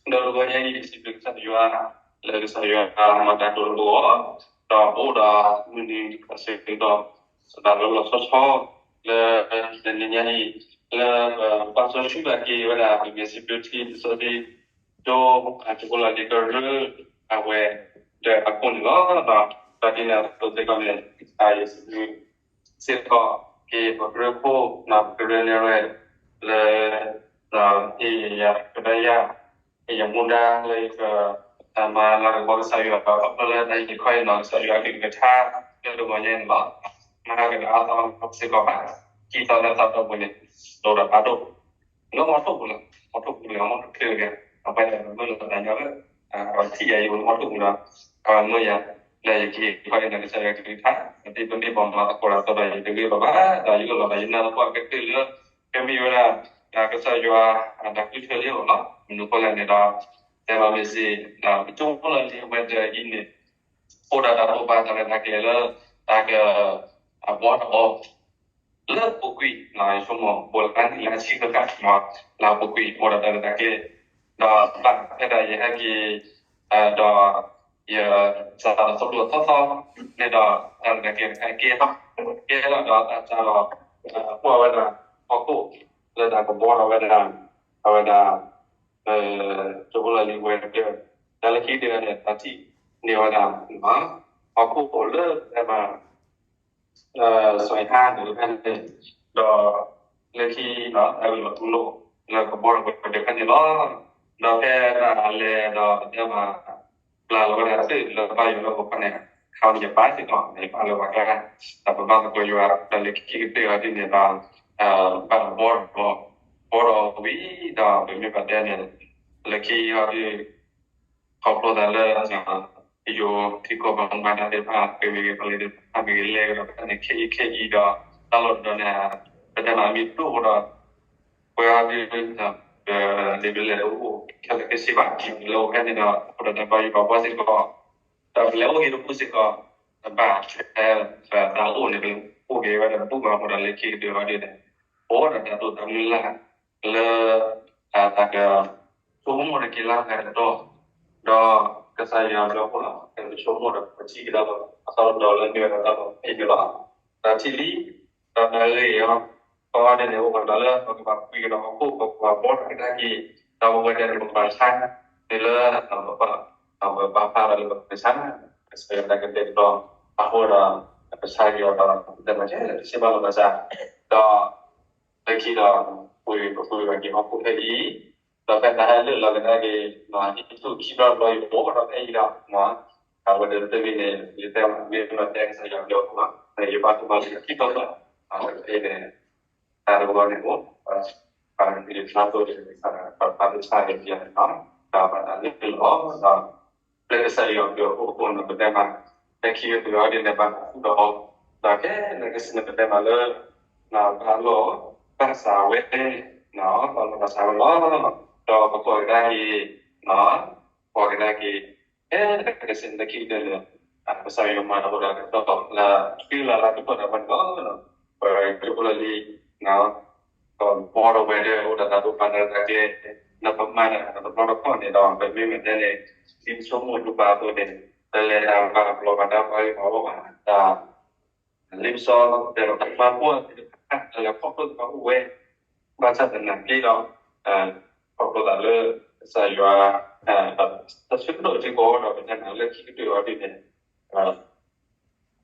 ဒီးတဂီၤညါအံၤ စံးဘျုးကစၢ်ယွၤ လၢကစၢ်ယွၤမၤတၢ်ဒိၣ်တဘိအီၤ, ဒီးပအိၣ်ဒီးမုၢ်နံၤတခါစ့ၢ်ကီး သတးလၢလီၤဆီဆီ လၢတနံၤညါအံၤ လၢပဘၣ်စီဆှံဘၣ်က့ၤဝဲဒၣ် ပမ့ၢ်စံးဘျုးထံ ပစီဆှံ ကၠိ အကၠိဖိလၢလံာ်ကရၢ အဝဲ ဒီးအခိၣ်န့ၣ်လီၤ. ဒီးဒ်န့ၣ်အသိးစ့ၢ်ကီးန့ၣ် ယစံးဘျုး စ့ၢ်ကီး က့ၤပကရၢခိၣ် ပကရၢနဲၣ်ရွဲၣ် လၢ ဟ့ၣ်ယၤကဒါယၤ ဟ့ၣ်ယၤမူဒါလၢယက မၤလၤကပီၤကစၢ်ယွၤ ခီဖျိလၢတၢ်ဟ့ၣ်ခီအံၤနီၤ ကစၢ်ယွၤအကလုၢ်ကထါ လၢတဂီၤညါအံၤန့ၣ်လီၤ. မၤဟးကဒီးအါသီစ့ၢ်ကီးဘၣ် ခံသီလၢသီတီၢ်ပူၤန့ၣ် ဒိၣ်ဒီးဖးဒိၣ် လၢမီထိၣ်ပူၤလီၤ. မီထိၣ်ပူၤန့ၣ် အမီထိၣ်ချ့ဂ့ၤ အဝဲဒၣ်မ့ၢ်လီၤသးညီလၢ အထံၣ်ယၤအံၤ မီထိၣ်ပူၤဒီး အဝဲမ့ၢ်ယၤ လၢယကဟ့ၣ်ခီအံၤန့ၣ် ကစၢ်ယွၤကလုၢ်ကထါ ပမ့ၢ်ပှၤမၤသကိးတၢ်ဒီး ယတဂ့ၤဘၣ်ဘၣ် ဒီးယအိၣ်လီၤဒီးယနၢ်ပၢၢ်ကတၢၢ်လၢ ကမ့ၢ်ဝဲဒၣ် ကစၢ်ယွၤ တၢ်ကလုၢ်ထၢလံအီၤလီၤ. မနုၤအဃိလဲၣ်န့ၣ်ဒီး တဲဘၣ်မ့ၢ်စ့ၢ် ပကၠိဖိလၢလံာ်ဝဲဒၣ်အံၤန့ၣ် အိၣ်ဒီးတၢ်တိာ်ပာ်တၢ်ရဲၣ်တၢ်ကျဲၤလၢ တၢ်က အဘီတဘီ လၢပူၤကွံာ် ယဆိကမိၣ် ပူၤလၢနံၣ်လၢဆံဃၣ်ဃၣ် လၢပူၤကွံာ် အိၣ်ဒီးတၢ်ရဲၣ်တၢ်ကျဲၤ ဒီးဘၣ်ဖဲဒၣ်ယဟဲက့ၤ ဒီး ယစးထီၣ်သိၣ်လိအသီသီ န့ၣ်ဒီး တၢ်ရဲၣ်တၢ်ကျဲၤတခါကဲထီၣ် ကဲထီၣ်ဒီးတၢ်စးထီၣ် ကွၢ်ဝဲဒၣ် ဟီၣ်ခိၣ် လၢတၢ်ကဘီထီၣ်ဝဲဒၣ် အဝဲဒၣ် ကၠိဖိလၢလံာ်ဝဲဒၣ် တၢ်လၢခံကတၢၢ်န့ၣ် တၢ်ထံၣ်န့ၢ်ဝဲဒၣ် ဟီၣ်ခိၣ်အိၣ်လၢ အဲၣ်မး စှၤဟါန့ၣ်တဖဲန့ၣ် ဒီး လၢခံ အဲၣ်ဝဲလီၤတူၢ်လိာ် လၢကဘီတဘီတဖဲန့ၣ်လီၤ. ဒီးဖဲဒၣ်လဲၤဒီးပတဲမး ပျၢ်လီၤဝဲဒၣ်သ့ၣ်လၢဘါယွၤလၢပခီန့ၣ် ခါန့ၣ်ယပၢ်စ့ၢ်ကီး ယပၢ်လၢပှၤကျါ ဒီးပဘၣ်သကိးယွၤ ဒီးလၢခံကတၢၢ်အီၤဒ်န့ၣ်ဒီး ဘၣ်ဘီတဘီ ဘီဒီးဝံၤဒီး ပမ့ၢ်ပတဲန့ၣ် လၢခံအီၤဒ် ခီဖျိသးလၢ ယိၤထံကီၢ်ပှၤမူဘၣ်ဒါသ့ၣ်တဖၣ် ပမ့ၢ်ဂ့ၤ ပှၤလၢသ့ၣ်တဖၣ်မ့ၢ်ဂ့ၤ လဲၤကဒီးဖဲန့ၣ် ခဲအံၤခဲအံၤဒီး တၢ်လီၢ်တတီၤန့ၣ် ပတဲမးမ့ၢ်ဒိၣ်ဒီး ပှၤအီၤဒ် ပလဲၤတအိၣ် ခဲလၢာ်ခဲဆ့ဘၣ် လၢအိၣ်ဖဲန့ၣ်ဒီး အိၣ်ဒီးတၢ်ဘါယွၤဘၣ်ဘီစ့ၢ်ကီး ဒီးပလဲၤအိၣ်ဂ့ၤတပူၤစ့ၢ်ကီး ဘၣ်ထွဲ တၢ်အိၣ်န့ၣ် ပအိၣ်က့ၤဝဲဒီးတပူၤဘၣ်အဃိဒီး လၢခံကတၢၢ်အီၤဒ်န့ၣ် ပအိၣ်ဒီးတၢ်ဒိၣ်တၢ်မုၢ်လၢ် လၢ တၢ်က ဆိကမိၣ်တက့ၤလၢအဂၤတတီၤ ဒီးကစၢ်ယွၤဘျုးအဃိလီၤ. ပဆိကမိၣ်ဒီးပထံၣ်ကဒီး အသီတတီၤလၢမ့ၢ်ဝဲဒၣ်တၢ်လီၢ်ဖဲအံၤန့ၣ်လီၤ. တၢ်ထံၣ်လံ ဒီးတၢ်ဂ့ၢ်အီၤ ကီဒ်န့ၣ် အိၣ်ကဒီးလၢ ပကဘၣ်ပှ့ၤကဒီးဟီၣ်ခိၣ် ပကဘၣ်ဘီထီၣ်ကဒါက့ၤ ဒီးပဝဲဒၣ်န့ၣ် ပကဘၣ်ဆါန့ၣ်လၢ ပဘၣ်ဖျါဒီးလၢပကဆါ ကစၢ်ယွၤတၢ်ကတဲာ်ကတီၤ အဃိဒီး ပဆါက့ၤအီၤဒီး ပတဲမ့ၢ်ထဲလၢတဆ့ဘၣ်လီၤဘၣ်ဆၣ် ဒီး လၢခံဒီး ပှ့ၤပပှ့ၤဘၣ်က့ၤဟီၣ်ခိၣ်ဖဲအံၤ, ဒီးဖဲတၢ်ဟဲလၢာ်လီၤကဒါက့ၤ ဟံၣ်ထူၣ်ခံဘျီတဘျီယအိၣ်ဒီးဖဲအံၤဒီး အဝဲဒၣ်တမံၤန့ၣ် ယတဲမ့ၢ်ဘၣ်တဲကစၢ်ယွၤဘျုးအဃိ ယဘၣ်တူၢ်ဘၣ်လၢခံဘျီဘျီ အဝဲဖဲအံၤန့ၣ် တၢ်တဘျီန့ၣ်အိၣ် ပှၤကလုာ်ဖျါသိဒီး ပှၤဖျါသ့ဆါက့ၤယၤန့ၣ်လီၤ, ဒီးဘၣ်တၢ်လၢလီၤဒီး လၢကစၢ်ယွၤဘျုးအဃိန့ၣ် ပတဲမ့ၢ် လၢခံကတၢၢ်အီၤဒ်န့ၣ် ဘၣ်ဃုာ်ဒီး ဒီးခဲလၢာ်ခဲဆ့န့ၣ် ပတဲမ့ၢ်လၢ ဘၣ်လီၢ်ဘၣ်စးဝဲ ဘၣ်လီၢ်ဘၣ်စးဝဲလီၤ, ဒီးပကိးကဒါက့ၤ ကိးကဒါက့ၤ ခဲလၢာ်ခဲဆ့န့ၣ် လၢခံကတၢၢ်န့ၣ် ကစၢ်ယွၤမၤတၢ်အိၣ်ဒီးကတီၢ်လၢ တုၤလၢလၢကပၢၢ်ဒီးပှၤန့ၣ်လီၤ, ပကၠိဖိလၢလံ ကဘီဒီးဝဲဒၣ်အိၣ်ဒီးတၢ်ဒိးပာ်တၢ်ရဲၣ်တၢ်ကျဲၤ လၢပမၤတၢ်တဘျီတခီၣ်န့ၣ်ဒီး ပမ့ၢ်မတဲန့ၣ် ဒ်ပဆိကမိၣ်ဒိၣ်ပာ်အသိးန့ၣ် တလဲၤတၢ်ဘၣ်ဘျီဘၣ်ဒါပှၤဂ့ၢ်ပှၤဝီဘၣ် တၢ် လံာ်ပစီတဲဒီးတၢ်မၤပှၢ်သ့ၣ်တဖၣ် တလဲၤခီဖျိသးအိၣ်ဝဲ ဘၣ်ဆၣ်သနာ်က့ဒီး ခီဖျိသးလၢ ကစၢ်ယွၤ တၢ်ဆၢကတီၢ်စ့ၢ်ကီးဒီး ပတဲမ့ၢ်လၢခံကတၢၢ်အီၤဒ်န့ၣ် ခဲ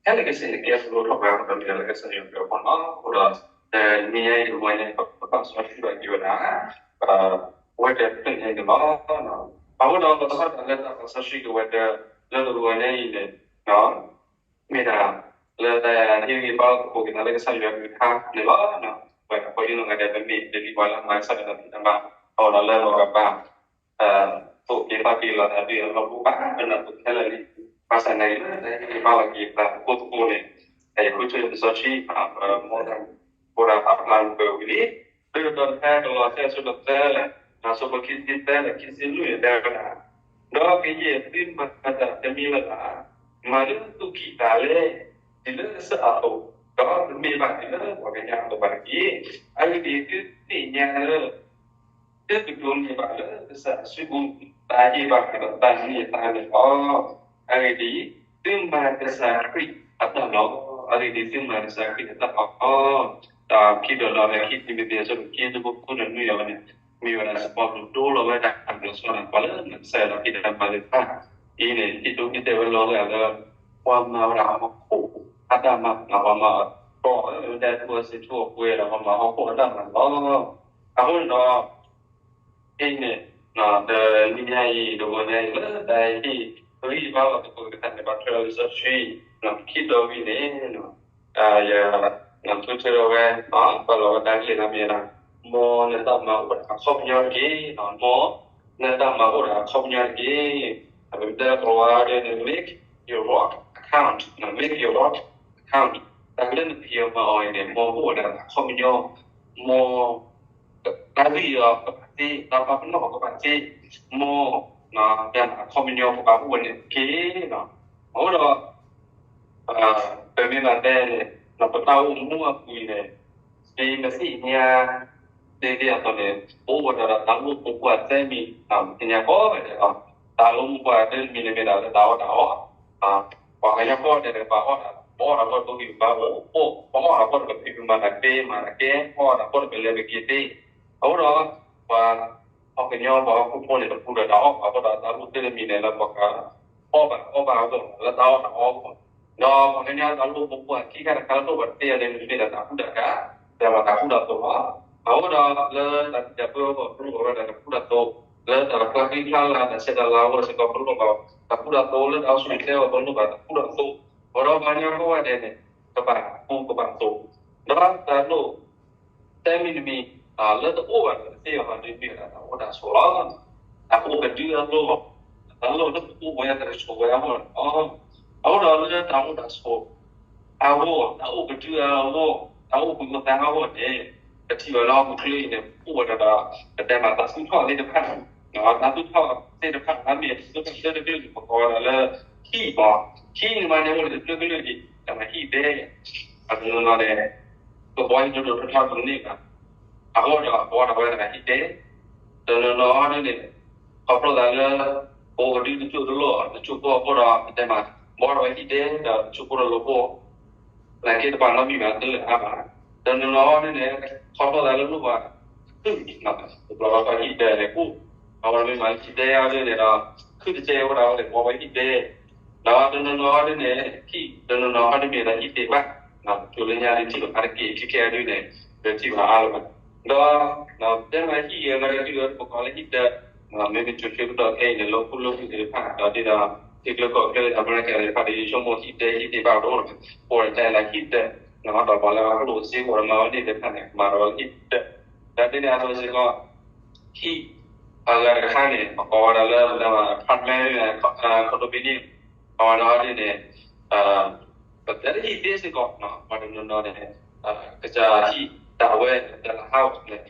လၢာ်ခဲဆ့န့ၣ် ကဲဘျုးထီၣ်ပှၤဒီး မ့ၢ်လၢကစၢ်ယွၤဘျုးအဃိလီၤ. အဃိဒီး နံၤညါအံၤတဂီၤညါအံၤ ပဘၣ်စီဆှံဘၣ်က့ၤဝဲဒၣ် ပဝဲဒၣ်ဖဲန့ၣ်န့ၣ်လီၤ. အဃိဒီး ပသဟီၣ်တၢ်လၢတၢ်ဘၣ်စီဆှံက့ၤဝဲဒၣ် လၢတဂီၤညါအံၤန့ၣ် မ့ၢ်ဒၣ် လၢတၢ်ဟ့ၣ်ဂံၢ်ဘါသကိးက့ၤသးလၢကစၢ်ယွၤကလုၢ်ကထါန့ၣ်လီၤ. ပှၤကိးဒ်နီၢ်ဂၤဒဲး ပမ့ၢ်တမ့ၢ်ပှၤလၢအမၤကစၢ်ယွၤတၢ်ဖံးတၢ်မၤ အဃိဒီးလၢပကဘၣ် သိၣ်က့ၤသီက့ၤလီၤသးဒ်အလီၢ်ပူၤဘၣ် ပနၢ်ပၢၢ်ခဲလၢာ်န့ၣ် ဘၣ်ဆၣ်သနာ်က့လၢတၢ်ဟ့ၣ်ဂံၢ်ဘါလီၤက့ၤသးသကိးသကိးန့ၣ် တၢ်ယဃုထၢလံာ်စီဆှံ ပမိၢ်တၢ် ဖိတၢ်ပာ်ဖျါလၢပှဲၤဝံၤလံ လၢတတီၤတဖဲကလီးစဲအဆၢဒိၣ်သၢ အဆၢဖိခံဆံသၢဒီးခံဆံလွံၢ်န့ၣ်တဲဝဲဒၣ် ဒီးကယဲၢ်သုမၤတၢ်တမံၤလၢ်လၢ် မၤလၢသူၣ်ကံၢ်သးလဲ တုၤလၢကစၢ်အသိး, ဒီးတမ့ၢ်ဘၣ်တုၤလၢပှၤကညီအသိးဘၣ်တက့ၢ်. အဂ့ၢ်ဒ်အံၤ, သုသ့ၣ်ညါလၢ သုကဒိးန့ၢ်ဘၣ်လၢကစၢ်အစုပူၤ တၢ်ဟ့ၣ်ဘၣ်ဃးဒီးတၢ်န့ၣ်အသးန့ၣ်လီၤ. အဂ့ၢ်ဒ်အံၤ, သုမၤကစၢ်ခရံာ်အတၢ်လီၤ. အဂ့ၢ်ဒ်အံၤ, သုမၤကစၢ်ခရံာ်အတၢ်လီၤ. ဒီးခံဒိးလီၤလၢခံတံၤမသ့း အဆၢဒိၣ်ခံ အဆၢဖိဃုဒီးနွံအံၤန့ၣ် မ့ၢ်ဝဲဒၣ်စီၤပီလူးဒိလီၤဝဲဒၣ်တၢ်ကစီၣ်န့ၣ် ပှၤလၢမၤကစၢ်ယွၤအတၢ်ဖံးတၢ်မၤသ့ၣ်တဖၣ်အံၤန့ၣ် ဟ့ၣ်ဒိဟ့ၣ်တဲာ်ဝဲလီၤဝဲဒၣ်လၢ ပှၤမၤဝဲဒၣ်ဟီၣ်ခိၣ်အတၢ်မၤ, ပှၤမၤအီၣ်ဝဲဒၣ်ထူၣ်စုထူၣ်ပှဲၤဒီး ပှၤမၤဟီၣ်ခိၣ်အတၢ်မၤလီၤ. အဃိန့ၣ်ဒီး အံၤန့ၣ် ဒီးနံၤညါအံၤ ဒီးဝဲညါအံၤ လၢတၢ်ဟ့ၣ်ဂံၢ်ဘါလီၤသကိးက့ၤတၢ်န့ၣ် ဘၣ်ထွဲဒီးလံာ်စီဆှံ ခံတီၤဝံၤန့ၣ် ယ ထူထၢဝဲ ပာ်လီၤဝဲတၢ်ဂ့ၢ်လၢမ့ၢ်ဝဲဒၣ် မ်နတၢ်မၤအိၣ်ဝဲဒၣ်အခီပညီတက့ၢ်, မ်နတၢ်မၤအိၣ်ဝဲဒၣ်အခီပညီတက့ၢ်. ပတဲလၢကီၤဝါဒ်န့ၣ် make your work count, make your work count. တၢ်လၢနဖံးအီၤမၤအီၤအံၤန့ၣ် မ်အိၣ်ဝဲဒၣ်အခီပညီ, မ် တၢ်ဂံၢ်အီၤကဘၣ်သ့, တၢ်ပာ်ပနီၣ်အီၤကဘၣ်သ့, မ် တၢ်အခီပညီကဘၣ်အိၣ်ဝဲန့ၣ်တက့ၢ်. အဃိဒီး ပမ့ၢ်ဘၣ်တဲန့ၣ် ပတၢ်အိၣ်မူအပူၤအံၤန့ၣ် ဒ်ပသ့ၣ်ညါ ဒ်ဒ်အသိးန့ၣ် ပအိၣ်ဝဲဒၣ်ဒီးတၢ်လိၣ်ပပှၢ်သၢမံၤ, ပသ့ၣ်ညါကိးဂၤဒဲးလီၤ. တၢ်လိၣ်ပပှၢ်တမံၤန့ၣ်မ့ၢ်ဒၣ်လၢတၢ်အီၣ်တၢ်အီ, ပှၤကညီဖိဒဲးန့ၣ် ပှၤအီၣ်တၢ်, ပအီၣ်တၢ်ဘၣ်ဒိဘၣ်အိၣ်, ပအီၣ်တၢ်ဘၣ်ဒိဘၣ်ဖံးဘၣ်မၤတၢ်ကဲမၤတၢ်ကဲ, ပအီၣ်တၢ်ဘၣ်ဒိဘၣ်လဲၤဘၣ်က့ၤသ့. အဃိဒီး ပှၤ ပှၤကညီပှၤဟီၣ်ခိၣ်ဖိန့ၣ် တပူၤဒီးတၢ်အီၣ်ဘၣ်အဃိဒီး တၢ်လိၣ်သၢမံၤန့ၣ်လၢပှၤကအီၣ်ဘၣ်အီဘၣ်အဂီၢ် လၢတၢ်အီၣ်တၢ်အီအဂီၢ်, ဒီးပှၤကညီတၢ်လိၣ်ပပှၢ်ခံခါတခါလၢတအိၣ်ဘၣ်တသ့အီၤန့ၣ် မ့ၢ်ဒၣ်တၢ်ကူတၢ်ကၤ, ဒီးမ့ၢ်တၢ်ကူတၢ်သိးလီၤ. အဃိဒီးလၢတၢ်သံတၢ်ပှၢ်အဂီၢ် ပလိၣ်ဘၣ်ဝဲဒၣ်တၢ်ကူတၢ်သိး, လၢတၢ်ကျါဃံကျါလၤ တၢ်ဆဲးတၢ်လၤအဂီၢ်စ့ၢ်ကီး ပလိၣ်ဘၣ်တၢ်ကူတၢ်သိး, လၢတၢ်အိၣ်ဆူၣ်အိၣ်ချ့အဂီၢ် ပလိၣ်ဘၣ်တၢ်ကူတၢ်သိး, အဃိဒီးပှၤကညီကိးဂၤဒဲးန့ၣ် ကဘၣ်ကူကဘၣ်သိး, ဒီးတၢ်လိၣ် တၢ်မံၤတမံၤ လၢတအိၣ်ဘၣ်ဒီးတသ့အီၤ ဒ်မ့ၢ်ဝဲဒၣ်တၢ်အိၣ်တၢ်ဆိးလီၤ. တၢ်အိၣ်ကဒုအလိၣ်, တၢ်လိၣ်လၢပအိၣ်ဝဲတၢ်ဆိးဝဲအဂီၢ်လီၤ. အဃိဒီးလၢတၢ်အိၣ်တၢ်ဆိးအဂီၢ်, တၢ်အိၣ်ကဒုအဂီၢ်, တၢ်အိၣ်ပူၤသးအဂီၢ်န့ၣ် ပထံၣ်ဝဲလၢဟီၣ်ခိၣ်ချၢအံၤန့ၣ် အိၣ်ဝဲဒၣ်ဒီး ပတဲမးတၢ်သူၣ်ထီၣ်သ့ၣ်တဖၣ်, တၢ်သူၣ်ထီၣ်သ့ၣ်တဖၣ် အမ့ၢ်တၢ်သူၣ်ထီၣ်တဖျၢၣ်တဖျၢၣ်န့ၣ် ပကိးဝဲဒၣ်လၢ ဟံၣ်မး, ဟံၣ်န့ၣ်မးန့ၣ်အိၣ်လၢတဖျၢၣ်ကလုာ်ဒံး တၢ်မၤဟံၣ်ဒဲး, အတနီၤနီၤန့ၣ် ကဘီယူၤဒိၣ်ဒိၣ်ထီထီၣ်တန့ၢ်ဘၣ်, အဃိဒီးအဘီဒီးဝဲဒၣ်ဟံၣ်ဒဲး, တနီၤနီၤဒ်န့ၣ် ခီဖျိသးလၢ ပအိၣ်ကဒုတကၠိၢ်တလိၣ် တကၠိၢ်ဖိအဃိဒီး ပတဲမး ဘီဒီးဝဲဟံၣ်ဒဲး ဒီးတကၠိၢ်ဖိဒီးလိၣ်ဖိ သနာ်က့တပာ်နီတမံၤဘၣ် တလၢာ်အါဘၣ်. တနီၤနီၤဒ်န့ၣ် ခီဖျိသးလၢလိၣ်ဘၣ် ခုၣ်, တဘျီဘၣ်ဟံၣ်ဒဲးန့ၣ် ကူၣ်, အဝဲမ့ၢ်မၤဟံၣ်ဒဲးအါဒ်န့ၣ်ဒီး ခုၣ်တကဲဝဲဒၣ်ဝဲန့ၣ် ဘီဝဲဟံၣ်ဒဲး, ဒီးတနီၤနီၤဒ်န့ၣ် ဟံၣ်တနီၤနီၤဒ်မ့ၢ်ဒီးဟံၣ်ဒဲးဘၣ်, ကၠိလၢညါဒ်ထံၣ်ဘၣ်အါတက့ၢ် ခဲခဲအံၤဒ်န့ၣ် ဒီးထံၣ်ဘၣ်အါလၢၤဘၣ်. ဒီး တဲမးဟံၣ်အဂၤဒ်ဒီးပကိးလၢဟံၣ်ဒဲး, မ့မ့ၢ်ကၠိဆၢကတီၢ်ခဲအံၤန့ၣ် လၢခူလၢဝ့ၢ်သ့ၣ်တဖၣ် ဒီးဒ်ဒီး ထံချၢကီၢ်ချၢအမဲရကၤသ့ၣ်တဖၣ်ဒီး ယဆိကမိၣ်ဟံၣ်ဒဲး ဟံၣ်ဒဲးဘၣ်တအိၣ်လၢၤဘၣ်, အိၣ်ဒီးတၢ်လၢဟံၣ်ဒဲး, ဒီးပှၤလၢအလိၣ်စ့အိၣ်ဒီးမၤဝဲန့ၣ်သ့ၣ်တဖၣ်န့ၣ် မၤဒီးဟံၣ်ဒဲး, ဒီးဒ်န့ၣ်အသိးစ့ၢ်ကီး ဟံၣ်အဂၤတခါန့ၣ် ပကိးဝဲဒၣ်လၢ apartment, condominium, အဝဲဒၣ်ဒ်န့ၣ် ပတဲလၢဟံၣ်ဒဲးစ့ၢ်ကီး ပှၤတနီၤနီၤန့ၣ် ကစၢ်ဟံၣ်ဒၣ်ဝဲ တၢ်လၢ house န့ၣ်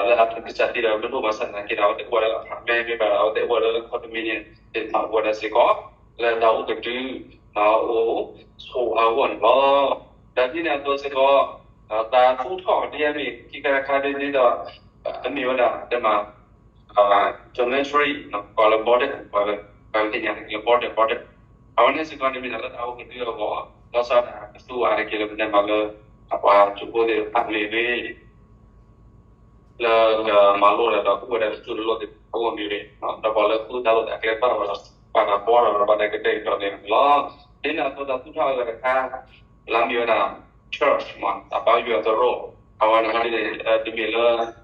လၢအကစၢ်သ့ဒီးမ့ၢ်အိၣ်ဘၣ်ဆၣ်သနာ်က့ဒီး အဝဲသ့ၣ်အိၣ်ဝဲဒၣ်လၢ apartment မ့ၢ်ဘၣ်ဒီး အဝဲသ့ၣ်အိၣ်ဝဲဒၣ်လၢ condominium သ့ၣ်တဖၣ်အိၣ်ဝဲဒၣ်စ့ၢ်ကီး လၢတၢ်အိၣ်ကဒု အိၣ်ဆိးအဂီၢ်န့ၣ်လီၤ. ဒီးဒ်န့ၣ်အသိးစ့ၢ်ကီး တၢ်သူၣ်ထီၣ်ဒ်အမ့ၢ်ခံခါတခါဒ်န့ၣ်ဒီး အမ့ၢ်ဝဲဒၣ် တဲမး dormitory ကိးလၢ boarding, ပှၤကသ့ၣ်ညါလၢ boarding, boarding အဝဲန့ၣ်စ့ၢ်ကီးန့ၣ်မ့ၢ်ဒၣ်လၢတၢ်အိၣ်ကဒုအဂီၢ် ဘၣ်ဆၣ်ဒီး ကသူဝဲတက့ၢ်လၢပတဲမးလၢ အပှၤကၠိဖိသ့ၣ်တဖၣ်မ့ၢ်ဂ့ၤ လၢကမၤလိဒီး ဒီးကူၣ်ဝဲဒၣ်တကၠိၢ်တလိၣ်သ့ၣ်တဖၣ်အဂီၢ်မ့ၢ်ဂ့ၤ, ဒီးပှၤလၢဃုတၢ်လိၣ်တၢ်ကျဲဘၣ်ဒီး ဘၣ်တၢ်ဘီဒီး ဘၣ်တၢ်ကတဲာ်ကတီၤန့ၣ်လီၤ. ဒ်န့ၣ်အသိးတၢ်သူၣ်ထီၣ်အဂၤတခါ လၢအမ့ၢ်ဝဲဒၣ် church မး တၢ်ဘါယွၤသရိာ် အဝဲန့ၣ်န့ၣ် တမ့ၢ်လၢ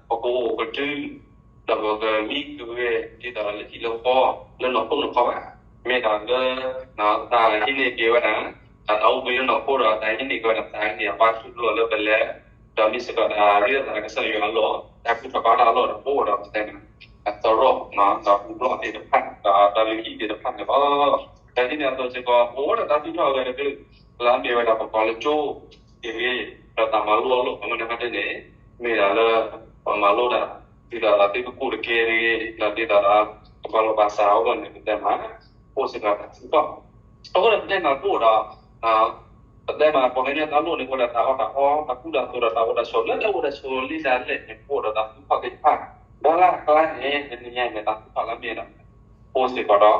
ပကအိၣ်ကဒု ဒီးပကမံကဂဲၤ ဒ်သိးလၢဟံၣ်လၢဃီ လၢနီၢ်ခိနီၢ်ခီဘၣ်. မ့ၢ်ဒၣ်လၢ တၢ်ဟံးန့ၢ်က့ၤဝဲဒၣ် တၢ်အိၣ်ဘှံးလၢနီၢ်ခိဒီး တၢ်ဟံးန့ၢ်က့ၤဝဲဒၣ် တၢ်ဟံးန့ၢ်အပှၤထူၣ်ဖျိးလၢပလဲၤ ဒီးမ့ၢ်စ့ၢ်ကီးတၢ်ရ့လိာ်သးလၢကစၢ်ယွၤအလီၢ် တၢ်ကူၣ်ထီၣ်ကီထီၣ်အလီၢ်ဒီး ပအိၣ်ဒီးပတဲမး အသရိာ် ဒီးပူၤဘျီၣ်သ့ၣ်တဖၣ် ဒီးတၢ်လုၢ်ဟံၣ်သ့ၣ်တဖၣ်န့ၣ်လီၤ. ဒီးဒ်န့ၣ်အသိးစ့ၢ်ကီး ပအိၣ်ဒီးတၢ်သူၣ်ထီၣ်အဂၤတဖု လၢအမ့ၢ်ဝဲဒၣ်ပကိးလၢကၠိ အံၤဂ့ၤ ဒီးတၢ်မၤလိအလီၢ် အဝဲန့ၣ်ဟီဒ်န့ၣ် မ့ၢ်ဒၣ်လၢ ပမၤလိတၢ် ဒ်သိးဒီးသုကကူၣ်တကဲဂ့ၤ ဒီးဒ်သိးဒီး ကဘၣ်လိာ်ဘၣ်စးအဂီၢ်န့ၣ် ပတဲမး အိၣ်စ့ၢ်ကီးတၢ်သူၣ်ထီၣ် အဃိဒီးပတဲမးပအိၣ်ဒီး ပတဲမးပှၤကညီတၢ်လိၣ်န့ၣ် အိၣ်ဒီးတၢ်အီၣ်တၢ်အီ တၢ်ကူတၢ်သိးဒီးတၢ်အိၣ်တၢ်ဆိး လၢတၢ်အိၣ်တၢ်ဆိးလံတၢ်လဲၣ်န့ၣ် ပအိၣ်ဒီးတၢ်သူၣ်ထီၣ်သ့ၣ်တဖၣ် ဒီးလၢအကျါန့ၣ် တနံၤညါန့ၣ် တၢ်သူၣ်ထီၣ်လၢမ့ၢ်ဒီး အိၣ်စ့ၢ်ကီးဒီး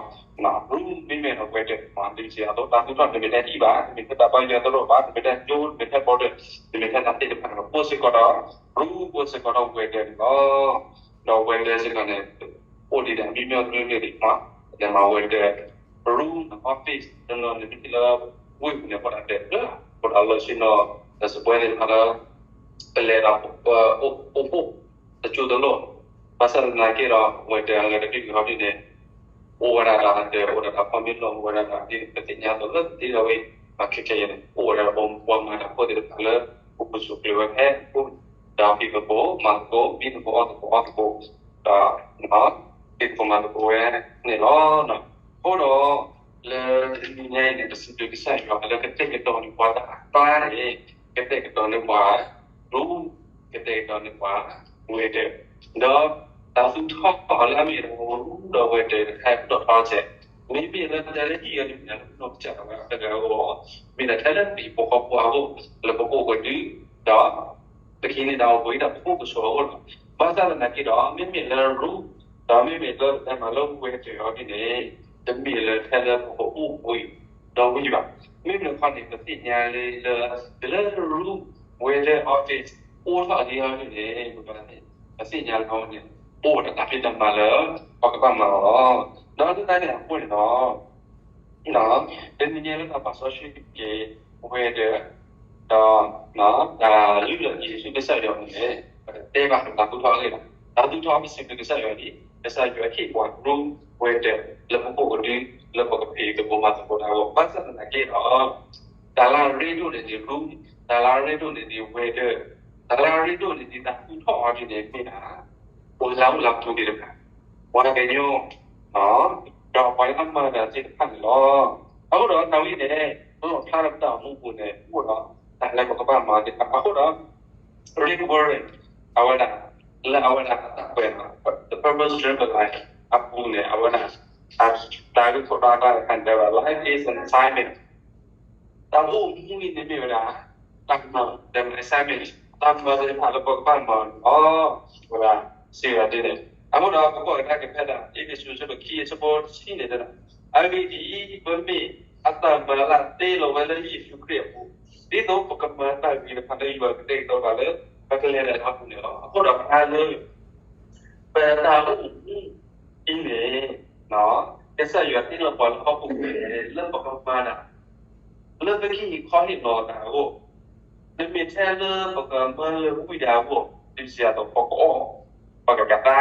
ရူမ့မ့ၢ်ဒီးဝဲၤဒၢး မ့ၢ်စ့ၢ်အသိး တၢ်သူၣ်ထီၣ်တမ့ၢ်ထဲအံၤဘၣ်, တမ့ၢ်ထဲတၢ်ဘါယွၤသရိာ်ဘၣ်, တမ့ၢ်ထဲကၠိ, တမ့ၢ်ထဲ border, တမ့ၢ်ထဲတၢ်သ့ၣ်တဖၣ်န့ၣ် အိၣ်စ့ၢ်ကီးဒီး ရူ အိၣ်စ့ၢ်ကီးဒီးဝဲၤဒၢးန့ၣ်လီၤ. ဒီးဝဲၤဒၢးစ့ၢ်ကီးန့ၣ် အိၣ်ဒံးဒၣ်မံမံအီၤတရ့န့ၣ်ဒံးမး, ဒီးမၤဝဲၤဒၢး ရူ office တနီၤန့ၣ် မ့ၢ်လၢ ဝ့ၢ်ပူၤန့ၣ် အိၣ်ဒၣ်ဒဲးလၢ အိၣ်ဒီးလၢဆ့ၣ်နီၤ ဒီးစပွဲန့ၣ်ဖးလၢ ပလဲၤဒီး အိၣ်ဖှိၣ် တကၠိတလိၣ်, ဘၣ်ဆၣ်သနာ်က့ဒီး ဝဲၤဒၢးအဂၤတဘ့ၣ်ဂ့ၤဟီဒ်န့ၣ် အိၣ်ဝဲဒၣ်ဒီး အိၣ်ဒၣ်ဒီး permit လီၤ အိၣ်ဝဲဒၣ်ဒီး ဒ်ပသ့ၣ်ညါအသိးလၢသ့ၣ်ဒီးဝဲ မၤခဲခဲအံၤန့ၣ် အိၣ်ဝဲဒၣ်ဒီးပှၤမၤတၢ်ဖိသ့ၣ်တဖၣ်လၢ ပပူၤစူးကျုးဝဲဖဲ ဒီးဟံၣ်သကိး မၤသကိး မံသကိး အီၣ်သကိး အီသကိး ဒီး ဟံၣ်သကိးမၤသကိးဝဲန့ၣ်လီၤ. အဃိဒီး လၢတနံၤညါအံၤန့ၣ် ပစံးဘျုးကစၢ်ယွၤလၢကတဲာ်ကတီၤန့ၢ်ပှၤတၢ်အကျါန့ၣ် ကတဲာ်ကတီၤန့ၢ်ပှၤ ရူ ကတဲာ်ကတီၤန့ၢ်ပှၤ ဝဲၤဒၢး ဒီး တၢ်သူၣ်ထီၣ်အီၤလၢအမ့ၢ်ဒီး ရူဒီးဝဲၤဒၢးတခါဒီးထီစဲး မ့မ့ၢ်လၢတဲလၢဟံၣ်အံၤန့ၣ် လၢပနီၢ်ကစၢ်ဒၣ်ဝဲအတဂၤအဂီၢ် မ့ၢ်ဒၣ်ထဲလၢပဟံၣ်ဖိဃီဖိအဂီၢ် လၢပအိၣ်ကဒု ဒီး ပကဟံးန့ၢ်တၢ်အိၣ်ဘှံးဒီးပအိၣ်ကဆိးအဂီၢ်လီၤ. ဘၣ်ဆၣ်သနာ်က့ဒီး မ့မ့ၢ်လၢရူ ဒီးမ့မ့ၢ်လၢပတဲမၤလၢဝဲၤဒၢးအီၤဒ်န့ၣ် တမ့ၢ်လၢထဲလၢပကအိၣ်ဘှံးဒီးဝံၤဘၣ်. မ့မ့ၢ်တခီန့ၣ် ပသ့ၣ်ညါလၢ လၢရူ ဝဲၤဒၢး office အိၣ်ထီၣ်ဒ်အံၤဒ်န့ၣ် ပသ့ၣ်ညါလီၤန့ၣ် အိၣ်ဝဲဒၣ်တၢ်ဖံးတၢ်မၤလၢ ပကဘၣ်မၤအီၤလီၤ. ဒီးလၢတၢ်န့ၣ်အဃိန့ၣ်ဒီး တနံၤညါလၢတၢ်ပာ်စီဆှံက့ၤ ဝဲၤဒၢး ဒီး တၢ်လုၢ်လၢ်က့ၤဆူကစၢ်ယွၤန့ၣ် ပတတဲဘၣ်တၢ်သူၣ်ထီၣ်အဂ့ၢ်ဘၣ်. တၢ်သူၣ်ထီၣ်ပစံးဘျုးကစၢ်ယွၤန့ၣ် ကစၢ်ယွၤဟ့ၣ်ပှၤရူ ဝဲၤဒၢး လၢပအိၣ်ကဒု လၢပကဖံးသကိးမၤသကိးတၢ်အဂီၢ် ဘၣ်ဆၣ်သနာ်က့ဒီး တၢ်လၢအရ့ဒိၣ်န့ၣ်ဒ်ရူ တၢ်လၢအရ့ဒိၣ်န့ၣ်ဒ်ဝဲၤဒၢး တၢ်လၢအရ့ဒိၣ်န့ၣ်ဒ်တၢ်သူၣ်ထီၣ်အီၤဒ်န့ၣ်မ့ၢ်ဒၣ် ပှၤလၢအအိၣ်လၢပူၤသ့ၣ်တဖၣ် ပှၤကညီ ဒီးပှၤလၢအမၤတၢ်သ့ၣ်တဖၣ်န့ၣ်လီၤ. အဃိဒီးတၢ်ဝဲန့ၣ် လီၣ်ဖျါဒီးပတၢ်အိၣ်မူပူၤန့ၣ် အိၣ်ဒီးတၢ်လၢပကဘၣ်မၤသ့ၣ်တဖၣ် အဃိဒီး Rick Warren အဝဲဒၣ် လၢအဝဲဒၣ်အတၢ်ကွဲး The Purpose Driven Life အပူၤန့ၣ် အဝဲဒၣ် တၢ်ဂ့ၢ်ခိၣ်တီအကျါန့ၣ် တဲဝဲဒၣ် Life is an assignment တၢ်အိၣ်မူအံၤန့ၣ်မ့ၢ်ဝဲဒၣ် တၢ်မၤ the assignment တၢ်မၤသ့ၣ်တဖၣ်လၢပကဘၣ်မၤန့ၣ်လီၤ. ဝဲဒၣ်စံးဝဲဒ်န့ၣ် အဃိဒီးပကွၢ်ကဒါက့ၤဖဲဒၣ် အ့းဖ့းစူး အဆၢဒိၣ်ခံ အဆၢဖိတဆံန့ၣ်တဲဒၣ် အဂ့ၢ်ဒ်အံၤ, ပမ့ၢ်အတၢ်မၤလၢအတ့လီၤဝဲလၢယ့ၣ်ၡူးခရံာ်အပူၤ, ဒ်သိးပကမၤတၢ်ဂ့ၤတဖၣ်လၢယွၤကတဲာ်ကတီၤပှၤလၢ ပကလဲၤတၢ်အပူၤန့ၣ်လီၤ. အဃိဒီးဖဲလၢ ပတၢ်အိၣ်မူအံၤန့ၣ် ကစၢ်ယွၤတ့လီၤပှၤလၢဟီၣ်ခိၣ်ချၢန့ၣ် လၢပကမၤတၢ် လၢပကဟ့ၣ်ခီဟ့ၣ်နီၤတၢ်အဂီၢ်, တမ့ၢ်ထဲလၢပကမၤလၢာ်ကွံာ်တၢ်အဂီၢ်, ဒ်ပစံးအသိး ပကအီၣ်, ပကကသါ,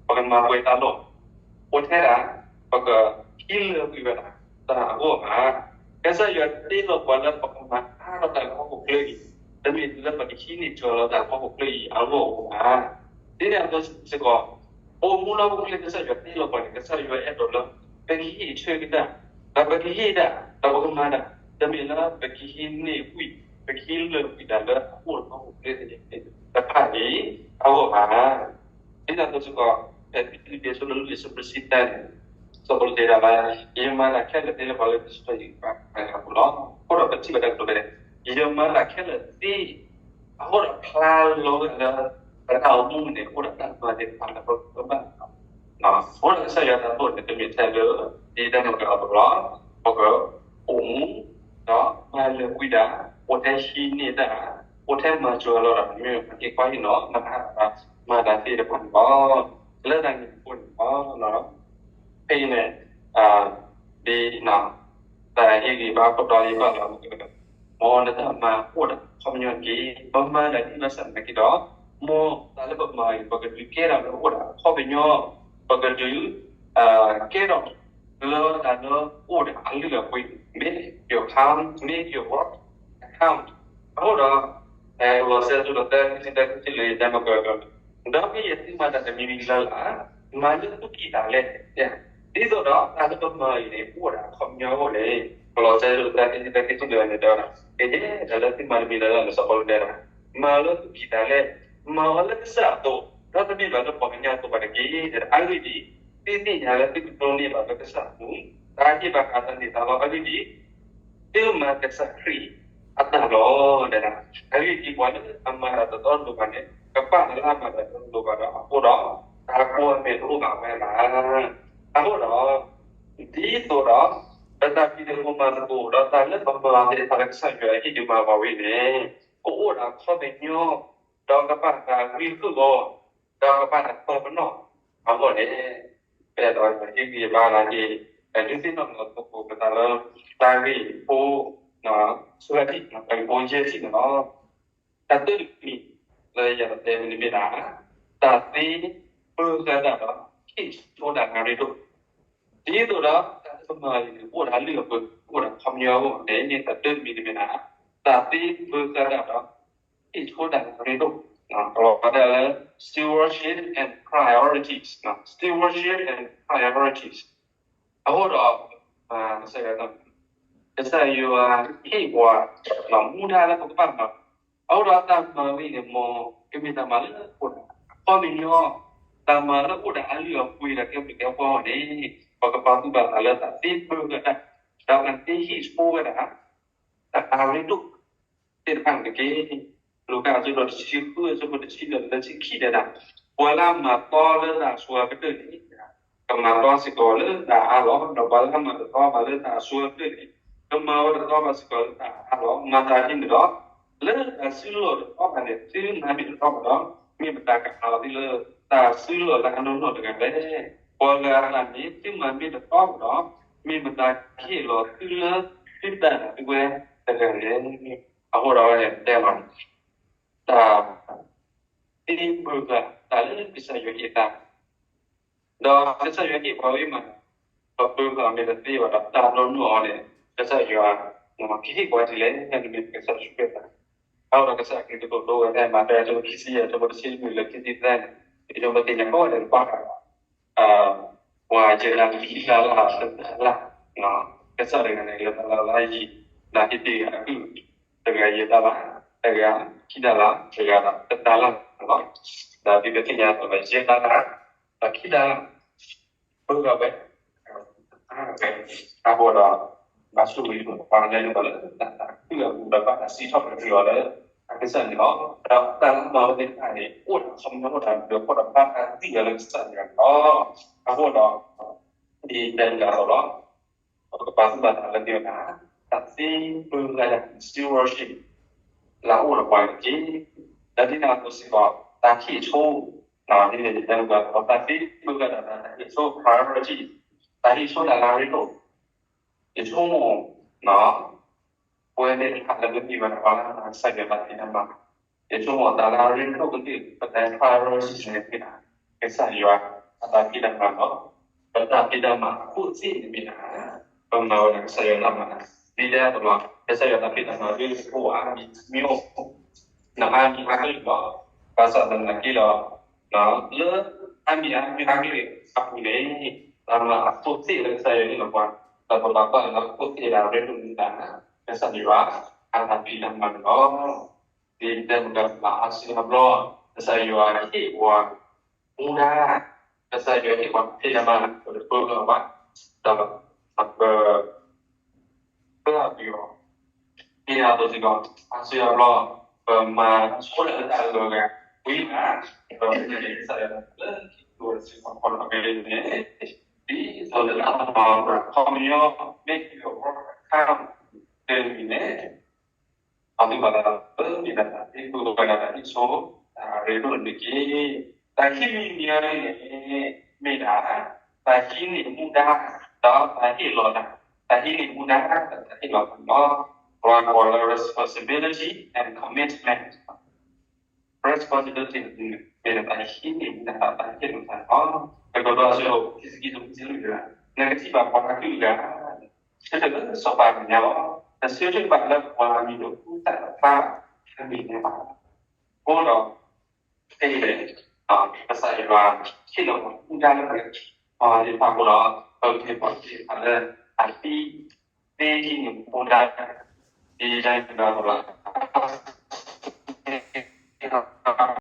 ပကမၤပှဲၤတၢ်လီၢ်, အိၣ်ထဲဒၣ် ပကဟံးလၢာ်ကွံာ်ဝဲဒၣ်တၢ်အဂီၢ်ဘၣ်. ကစၢ်ယွၤတ့လီၤပှၤလၢပကမၤအါထီၣ်တၢ်လၢဟီၣ်ခိၣ်ချၢအံၤ, တမ့ၢ်လၢပကဟံးန့ၢ်စှၤလီၤတၢ်လၢဟီၣ်ခိၣ်ချၢအံၤအဂီၢ်ဘၣ်. ဒ်န့ၣ်အသိးစ့ၢ်ကီး အိၣ်မူလၢဟီၣ်ခိၣ်ချၢကစၢ်ယွၤတ့လီၤပှၤန့ၣ် ကစၢ်ယွၤအဲၣ်ဒိးလၢ ပကဟ့ၣ်ဆၢက့ၤတၢ်, ဒီးပကဟ့ၣ်တၢ်, ဒီးပကမၤတၢ်, တမ့ၢ်လၢပကဟံးန့ၢ်ကွံာ်, ပကဟံးလၢာ်ကွံာ်တၢ်လၢအအိၣ်လၢဟီၣ်ခိၣ်ချၢတဖၣ်အံၤအဂီၢ်ဘၣ်. ဒ်န့ၣ်အသိးစ့ၢ်ကီး ဖဲဖံလံးပံးအဆၢဒိၣ်လွံၢ်အဆၢဖိတဆံတၢန့ၣ် စီၤပီလူးတဲဒၣ်လၢ ယမၤတၢ်ခဲလၢာ်သ့လၢပှၤလၢအတၢ်စံးထီၣ်ယံာ်ပှၤအပူၤလီၤ. အဃိဒီးပထံၣ်ဘၣ်တၢ်ကတိၤဖဲ ယမၤတၢ်ခဲလၢာ်သ့ အဃိဒီးဖျါလီၤဝဲဒၣ်လၢ ပတၢ်အိၣ်မူန့ၣ် အိၣ်ဒီးတၢ်မၤသ့ၣ်တဖၣ်လၢပကဘၣ် အဃိဒီးကစၢ်ယွၤတၢ်သိၣ်န့ၣ် တမ့ၢ်ထဲလၢ ဒ်တၢ်မၤကလီကလီ, ပကအိၣ်မူ ဒီးမၤလၢာ်ကွံာ်တၢ်, အိၣ်ထဲဟံးန့ၢ်တၢ်, အိၣ်ထဲမၤစှၤလီၤတၢ် မ့ၢ်ဟ့ၣ်ခီဟ့ၣ်နီၤ မၤတၢ်သ့ၣ်တဖၣ်န့ၣ်လီၤ. လၢတၢ်န့ၣ်အဃိန့ၣ်လီၤ. ဖဲအံၤန့ၣ် ဒ် တၢ်ဟ့ၣ်ဂံၢ်ဘါခိၣ်တီယဘၣ်လီၤ. မ်နတၢ်မၤအိၣ်ဒၣ်ခီပညီတက့ၢ်. ပမၤတၢ်ဒ်ဘၣ်ဆၣ်သနာ်က့ဒီး မ်တၢ်လၢပမၤအံၤ ပကဒုးကဲထီၣ်လၢအိၣ်ဒၣ်ခီပညီ, ပကဒုး ကဲထီၣ်လၢတၢ်လၢအိၣ်ဒၣ်အလုၢ်အပှ့ၤ, make your count, make your work count. အဃိဒီး လီၤစဲဒိၣ်ဒီးသၢ ခံဆံသၢ ခံဆံလွံၢ် တဲမက ဒီးမ့ၢ်ယသုမၤတၢ်တမံၤမံၤလၢ်လၢ်, မၤလၢသူၣ်ကံၢ်သးလဲ, ဒ်သိးဒီးတၢ်လၢပမၤအံၤန့ၣ် အိၣ်ဒၣ်ခီပညီအဂီၢ်န့ၣ်, လီၤစဲဒိၣ်သၢ ခံဆံသၢ ခံဆံလွံၢ်န့ၣ်တဲဝဲဒၣ်, ကယဲၢ်တၢ်လၢသုမၤတမံၤလၢ်လၢ်န့ၣ် စီၤပီလူးတဲဒၣ်, မၤလၢသူၣ်ကံၢ်သးလဲ, မၤအီၤလၢကစၢ်အသိး, ဒီးတမ့ၢ်ဘၣ်လၢပှၤကညီအသိးဘၣ်တက့ၢ်. အဂ့ၢ်ဒ်အံၤ, သုသ့ၣ်ညါလၢသုကဒိးန့ၢ်ဘၣ်လၢကစၢ်အပူၤ တၢ်ဟ့ၣ်ဘၣ်ဃးတၢ်န့ၢ်သါလီၤ. အဂ့ၢ်ဒ်အံၤ, သုမၤကစၢ်ခရံာ်အတၢ်လီၤ. အဂ့ၢ်ဒ်အံၤ, ပှၤလၢအမၤတၢ်တတီတလိၤဘၣ်န့ၣ် ကပာ်လၢအမၤတၢ်တတီတလိၤဘၣ်ဒီးအဃိဒီး တၢ်ကွၢ်မဲာ်တအိၣ်ဘၣ်ဝဲဘၣ်. အဃိဒီး ဒ်သိးဒီး ပတၢ်ဖံးသကိးမၤသကိး ဒီးတၢ်လၢပမၤသ့ၣ်တဖၣ်လၢကစၢ်ယွၤဟ့ၣ်ဒုးမၤပှၤဝဲန့ၣ် ကအိၣ်ဒီးခီပညီ ဒီးကဘၣ်တၢ်ဂံၢ်ဃုာ်အီၤ ဒီးကဘၣ်တၢ်တီပနီၣ်အဂီၢ်န့ၣ် ပအဲၣ်ဒိးဟ့ၣ်ဂံၢ်ဘါလၢက့ၤ ဒုးသ့ၣ်နီၣ်လီၤသကိးပသးလၢ တၢ်ဂ့ၢ်ဖိ ဆူအထံၣ် တၢ်ဂ့ၢ်ဖိယဲၢ်ထံၣ်န့ၣ်လီၤ. တၢ်တမံၤလၢယအဲၣ်ဒိးတဲန့ၣ်မ့ၢ်ဒၣ် တၢ်သ့ပၢၤဃာ်တၢ်ဒီး ဟ့ၣ်ဆိတၢ်လၢအရ့ဒိၣ် ဒ်သိးဒီး တၢ်လၢပမၤန့ၣ် အိၣ်ဒီးအလုၢ်အပှ့ၤ အိၣ်ဒီးခီပညီအဂီၢ်န့ၣ် တၢ်တမံၤန့ၣ်မ့ၢ်ဒၣ် တၢ်သ့ပၢၤဃာ်တၢ်ဒီး ဟ့ၣ်ဆိတၢ်လၢအရ့ဒိၣ် ကလီၤဝါဒၣ်လၢ stewardship and priorities, stewardship and priorities အဃိဒီး ကစၢ်ယွၤ ကစၢ်ယွၤဟ့ၣ်ပှၤ မူဒါလၢပကဘၣ်မၤ အဃိဒီးတၢ်မၤဝဲန့ၣ်မ့ၢ် ကမ့ၢ်တၢ်မၤလၢအိၣ်ဒီး အခီပညီ တၢ်မၤလၢအိၣ်ဒီးအလုၢ်အပှ့ၤဒီးကဲဘျုးကဲဖှိၣ်န့ၣ် ပကပာ်သူၣ်ပာ်သးလၢတၢ်သ့ပၢၤဃာ်တၢ် ဒီးတၢ်သ့ဟ့ၣ်ဆိဝဲဒၣ် တၢ်အရ့ဒိၣ်သ့ၣ်တဖၣ်န့ၣ်တက့ၢ်. လူၤကၣ်အဆၢဒိၣ်တဆံဃု အဆၢဖိတဆံလွံၢ် လၢတဆံခံတဲဒၣ်, ပှၤလၢအမၤတီလၢတၢ်အဆိအကတၢၢ်န့ၣ် ကမၤတီစ့ၢ်ကီးလၢတၢ်အါလီၤ, ဒီးပှၤလၢအမၤတတီဘၣ်လၢတၢ်အဆိအကတၢၢ်န့ၣ် ကမၤဝဲတတီဘၣ်စ့ၢ်ကီးလၢတၢ်အါလီၤ. မၤသးဒ်န့ၣ်ဒီး လၢတၢ်စုလီၢ်တတီဘၣ်န့ၣ် သုမၤမ့ၢ်တတီဘၣ်ဒီး မ့ၢ်မတၤကမၤလီၤသုလၢတၢ်စုလီၢ်လၢအနီၢ်နီၢ်တဂၤလဲၣ်. ပှၤဂၤအသးန့ၣ် သုမၤမ့ၢ်တတီဘၣ်ဒီး မ့ၢ်မတၤကဟ့ၣ်လီၤသုလၢသုတၢ်ဒၣ်သုဝဲတဂၤလဲၣ်. အဃိဒီးဝဲန့ၣ်တဲမး တၢ် သ့ပၢၤဃာ်တၢ်လၢကစၢ်ယွၤဟ့ၣ်သး, ဒီးကစၢ်ယွၤဟ့ၣ်ပှၤဝဲမး, ပပၢၤဃာ်မ့ၢ်တသ့ဘၣ်ဒီးတၢ်နီၢ်နီၢ်အီၤန့ၣ် ကစၢ်ယွၤ ကဟ့ၣ်ပှၤဒ်လဲၣ်န့ၣ်မ့ၢ်ကစၢ်ယ့ၣ်ၡူးခရံာ်သး. အဃိဒီးကစၢ်ခရံာ်ကသိးတအိၣ်ဝဲဖဲမးသဲအဆၢဖိခံဆံယဲၢ် အဆၢဖိတဆံလွံၢ်လၢခံဆံသၢန့ၣ် ပကသ့ၣ်ညါကီးဝဲဒၣ်ပှၤ ပှၤယဲၢ်လါ ခံလါလါ တလါလါ, ကစၢ်တဂၤန့ၣ် လၢတလါလါယံၤ လၢဟ့ၣ်တ့ၢ်အကုၢ် တဂၤယဲၢ်တလါ, တဂၤခံတလါ, တဂၤဒီးတတလါလီၤ. ဒီးဒ်ပသ့ၣ်ညါအသိးလၢယဲၢ်တလါ, ဒီးခံတလါ, ပၢၤဃာ်ဝဲ အဃိဒီး ဘၣ်ဆိၣ်ဂ့ၤပှၤလၢတၢ်အကုၢ်အပူၤဒီးဘၣ်တၢ်စံးထီၣ်ပတြၢၤအီၤလၢအကစၢ်န့ၣ်လီၤ. ဒီးတၢ်လၢမၤဝဲသ့ၣ်တဖၣ်န့ၣ် အိၣ်ဒီးခီပညီအိၣ်ဒီးဒုးအဃိဒီးဘၣ်တၢ်သ့ၣ်ညါလၢကစၢ်ယွၤန့ၣ်လီၤ. အဃိဒီး ဒ်တဲတဂၤအသိးလီၤ. ပကပာ်သူၣ်ပာ်သးလၢက့ၤဝဲဒၣ် တၢ်သ့ပၢၤဃာ်တၢ် stewardship လၢအအိၣ်ဒီးပှၤန့ၣ်တက့ၢ်. ဒီးဒ်န့ၣ်အသိးစ့ၢ်ကီး တၢ်ဟ့ၣ်ဆိ ဒ်န့ၣ်ယတဲမ့ၢ်ကီး တၢ်သ့ပၢၤဃာ်တၢ် တၢ်ဟ့ၣ်ဆိ priority တၢ်ဟ့ၣ်ဆိတၢ်လၢအရ့ဒိၣ် ယဆိကမိၣ် ပဝဲသ့ၣ်တဖၣ်လၢပမ့ၢ်ဝဲဒၣ်ပှၤလၢအမၤကစၢ်ယွၤတၢ်ဖံးတၢ်မၤ ယဆိကမိၣ်တၢ်လၢအရ့ဒိၣ်ကတၢၢ် ပတၢ် priority န့ၣ်မ့ၢ်ဒၣ် ကစၢ်ယွၤအတၢ်ဖံးတၢ်မၤလီၤ. ပတၢ်ဖံးတၢ်မၤအခိၣ်သ့ၣ်န့ၣ်မ့ၢ်ဒၣ် ပမၤဝဲဒၣ်ကစၢ်ယွၤတၢ်မၤ ဒ်တဲအသိးလီၤ. ကစၢ်ယွၤတၢ်ဖံးတၢ်မၤဒ်အိၣ်အါမံၤမံၤအိၣ် နအါမံၤအါကလုာ်လီၤ. ဘၣ်ဆၣ်သနာ်က့ဒီး လၢအါမံၤအါမံၤအါကလုာ်အပူၤန့ၣ် ပမၤအခိၣ်သ့ၣ်လၢကစၢ်ယွၤဟ့ၣ်လီၤပှၤ ဒီးပဘၣ်ကွၢ်လၢအခိၣ်သ့ၣ်ဒၣ်ရ့ဒိၣ်မ့ၢ်ဒၣ် ကစၢ်ယွၤအတၢ်ဖံးတၢ်မၤန့ၣ်လီၤ. ဒ်တဲမ့ၢ်ကီး အါစုအါဘျီ ကစၢ်ယွၤဟ့ၣ်ပှၤ မူဒါ ကစၢ်ယွၤဟ့ၣ်ပှၤဖံးတၢ်မၤ ပတပၢၤလီၤဘၣ် ဒီးပ ပၢအပူၤအီၤ ဒ်န့ၣ်အသိးစ့ၢ်ကီး အါစုအါဘျီ ပမၤဆိလၢတၢ်အဂီၢ်ဂၤ ဝံၤမး ပမ့ၢ်ကစၢ်ယွၤလၢခံကတၢၢ်စ့ၢ်ကီး ခီဖျိမ့ၢ်န့ၣ် ဒ်သိးလၢတၢ်မၤအခီပညီ မ့ၢ်က့ၤအီၤ တမံၤန့ၣ် အသုဘၣ်သးလၢမ့ၢ်ဒၣ်တၢ်သ့ပၢၤဃာ်တၢ် တၢ်ဟ့ၣ်ဆိ တၢ်ရ့ဒိၣ်န့ၣ်တက့ၢ်. တၢ်ခံမံၤတမံၤအံၤန့ၣ် မ့ၢ်ဒၣ် တၢ်ဟံးန့ၢ်မူဒါ ဒီးတၢ်ဟ့ၣ်လီၤတၢ်, တၢ်ဟံးန့ၢ်မူဒါ ဒီးတၢ်ဟ့ၣ်လီၤတၢ်လီၤ. ပှၤကိးလၢ responsibility and commitment responsibility န့ၣ် မ့ၢ်ဒၣ်တၢ်ဟံးန့ၢ်မူဒါ တၢ်ဟ့ၣ်လီၤတၢ်လီၤ. တကတီၢ်အဆၢ ခံဆံခံ ဆံလွံၢ် နကထံၣ်ဘၣ်ပှၤအါကလုာ်ဂၤ ဆၢထၢၣ်လၢစီၤပၤမဲာ်ညါလီၤ. နဆၢထၢၣ်ဘၣ်လၢပှၤအမံၤဒိးကူသးတဖၣ်အမဲာ်ညါဘၣ်. အဃိဒီး ဖဲအံၤန့ၣ် ကစၢ်ယွၤဟ့ၣ်လီၤပှၤမူဒါလၢ ပှၤသ့ၣ်တဖၣ်အဃိဒီး ပကမ့ၢ်ပှၤသ့ၣ်တဖၣ်လၢ အသ့ သ့ဟံးန့ၢ်မူဒါ ဒ်ယဲန့ၣ်ဒီးလီၤ.